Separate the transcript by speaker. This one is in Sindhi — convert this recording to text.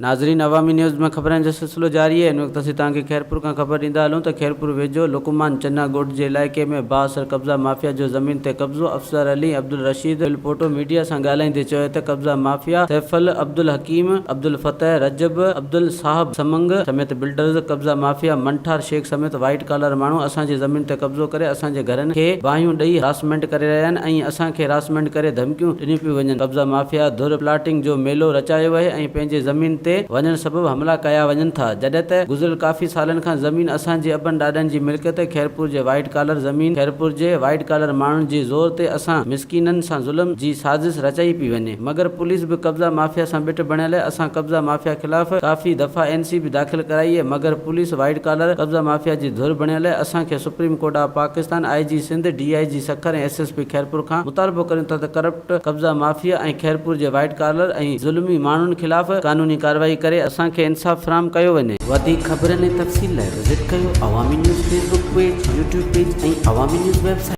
Speaker 1: ناظرين عوامي نيوز ۾ خبرن جو سلسلو جاري آهي ان وقت اسين توهان کي خيرپور کان خبر ڏيندا هلون ته خيرپور ويجهو لقمان چنا ڳوٺ جي علائقي ۾ بااثر قبضا مافيا جو زمين تي قبضو افسر علي عبدالرشيد ڦلپوٽو ميڊيا سان ڳالهائيندي چيو ته قبضا مافيا سيفل عبدالحڪيم عبدالفتح رجب عبدالصاحب سمنگ سميت بلڊرز قبضا مافيا منٺار شيخ سميت وائيٽ ڪالر ماڻهو اسان جي زمين تي قبضو ڪري اسان جي گهرن کي باهيون ڏئي هراسمينٽ ڪري رهيا آهن ۽ اسان کي هراسمينٽ ڪري ڌمڪيون ڏنيون پيون وڃن قبضا مافيا ڌر پلاٽنگ جو ميلو رچايو آهي ۽ پنهنجي زمين تي وڃڻ سبب حملا ڪيا وڃن ٿا جڏهن ته گذريل ڪافي سالن کان زمين اسان جي ابن ڏاڏن جي ملڪيت خيرپور جي وائيٽ ڪالر زمين خيرپور جي وائيٽ ڪالر ماڻهن جي زور تي اسان مسڪينن سان ظلم جي سازش رچائي پئي وڃي مگر پوليس به قبضا مافيا سان ٻٽ بڻيل اسان قبضا مافيا خلاف ڪافي دفعا اين سي به داخل ڪرائي مگر پوليس وائيٽ ڪالر قبضا مافيا جي ڌر بڻيل اسان کي supreme court of Pakistan I G Sindh D I G Sukkur ۽ S S P Khairpur کان مطالبو ڪريون ٿا ته ڪرپٽ قبضا مافيا ۽ خيرپور جي وائيٽ ڪالر ۽ ظلمي ماڻهن خلاف قانوني ڪارروائي ڪري اسان کي انصاف فراهم ڪيو وڃي. وڌيڪ خبرن ۽ تفصيل لاء وزٽ ڪيو Awami news Facebook page, YouTube page ۽ Awami news website.